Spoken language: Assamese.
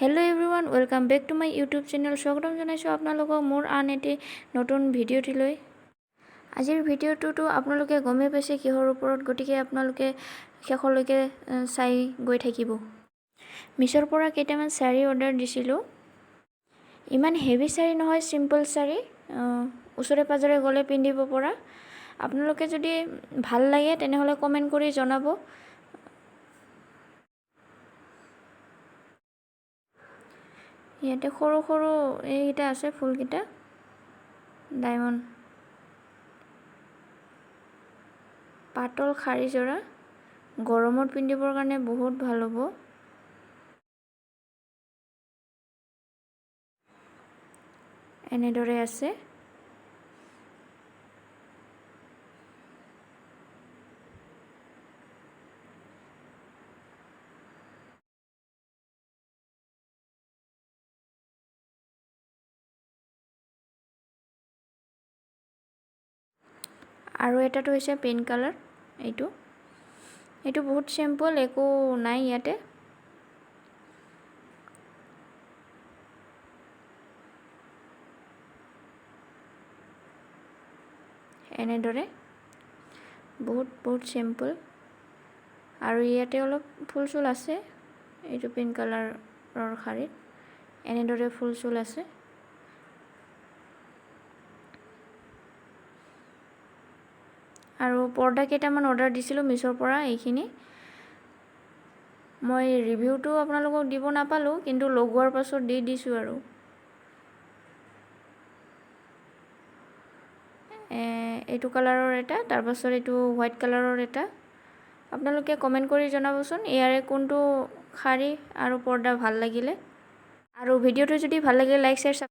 Hello everyone, welcome back to my YouTube channel. স্বাগতম জনাইছোঁ আপোনালোকক মোৰ আন এটি নতুন ভিডিঅ'টিলৈ। আজিৰ ভিডিঅ'টোতো আপোনালোকে গমেই পাইছে কিহৰ ওপৰত, গতিকে আপোনালোকে শেষলৈকে চাই গৈ থাকিব। মিছ'ৰ পৰা কেইটামান শাৰী অৰ্ডাৰ দিছিলোঁ। ইমান হেভি শাৰী নহয়, চিম্পল শাৰী, ওচৰে পাঁজৰে গ'লে পিন্ধিব পৰা। আপোনালোকে যদি ভাল লাগে তেনেহ'লে কমেণ্ট কৰি জনাব। ইয়াতে সৰু সৰু এইকেইটা আছে ফুলকেইটা, ডায়মণ্ড পাতল শাৰীযোৰা গৰমত পিন্ধিবৰ কাৰণে বহুত ভাল হ'ব। এনেদৰে আছে। আৰু এটাটো হৈছে পিংক কালাৰ, এইটো এইটো বহুত চিম্পল, একো নাই ইয়াতে। এনেদৰে বহুত বহুত চিম্পল। আৰু ইয়াতে অলপ ফুল চুল আছে, এইটো পিংক কালাৰৰ শাৰীত এনেদৰে ফুল চুল আছে। আৰু পৰ্দা কেইটামান অৰ্ডাৰ দিছিলোঁ মিছ'ৰ পৰা, এইখিনি মই ৰিভিউটো আপোনালোকক দিব নাপালোঁ, কিন্তু লগোৱাৰ পাছত দি দিছোঁ। আৰু এইটো কালাৰৰ এটা, তাৰপাছত এইটো হোৱাইট কালাৰৰ এটা। আপোনালোকে কমেণ্ট কৰি জনাবচোন ইয়াৰে কোনটো শাৰী আৰু পৰ্দা ভাল লাগিলে। আৰু ভিডিঅ'টো যদি ভাল লাগিলে লাইক, শ্বেয়াৰ।